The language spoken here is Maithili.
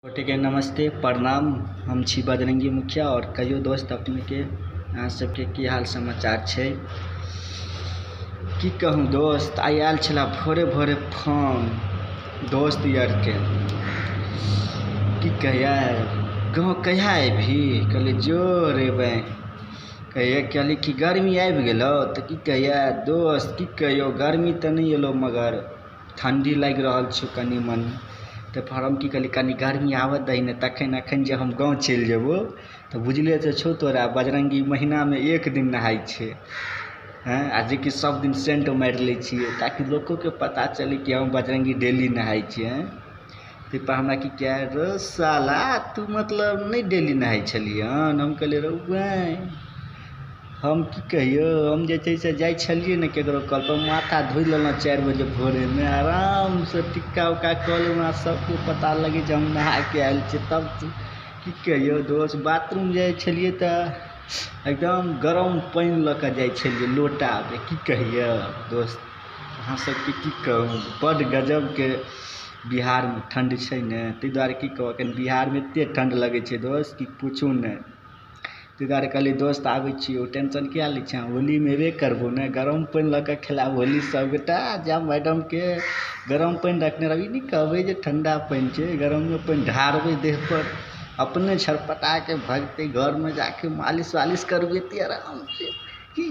गोटेके नमस्ते प्रणाम। हम छी बजरंगी मुखिया। और कहियो दोस्त अपनेके अहाँ सबके की हाल समाचार छै? की कहूँ दोस्त, आइ आयल छला भोरे भोरे फोन दोस्त यारके, की कहिया गाँव कहिया अयबही? कहलियै जो रे बे। कहिया कहली कि गर्मी आबि गेलौ? तऽ की कहिया दोस्त, की कहियौ, गर्मी तऽ नहि एलौ मगर ठण्डी लागि रहल छौ कनि मनि। तऽ फेर हम की कहलियै, कनि गर्मी आबऽ दही ने, तखन एखन जे हम गाँव चलि जेबौ तऽ बुझले तऽ छौ तोरा, बजरंगी महीनामे एक दिन नहाइ छै। हँ, आ जेकि सब दिन सेंट मारि लै छियै ताकि लोकोके पता चलै कि हम बजरंगी डेली नहाइ छियै। हँ, ताहिपर हमरा की कहै, रौ साला तू मतलब नहि डेली नहाइ छलिहन? हम कहलियै रौ बहिं, हम की कहियौ, हम जे छै से जाइ छलियै ने ककरो कलपर, माथा धोइ लेलहुँ 4 बजे भोरेमे, आरामसँ टिक्का उक्का कऽ लेलहुँ आ सबके पता लगै छै हम नहाके आयल छियै। तब की कहियौ दोस्त, बाथरूम जाइ छलियै तऽ एकदम गरम पानि लऽ कऽ जाइ छलियै लोटामे। की कहियौ दोस्त, अहाँ सबके की कहू, बड्ड गजबके बिहारमे ठण्ड छै ने, ताहि दुआरे की कहू, एखन बिहारमे एते ठण्ड लगै छै दोस्त कि पूछू नहि। ताहि दुआरे कहलियै दोस्त आबै छियौ, टेंशन किया लै छै, होलीमे एबे करबो ने, गरम पानि लऽ कऽ खेलायब होली सबगोटा। जा मैडमके गरम पानि रखने रहबी, नहि कहबै जे ठण्डा पानि छै, गरमे पानि ढारबै देहपर, अपने छटपटाके भगतै, घरमे जाके मालिश वालिश करबै एते आरामसँ की।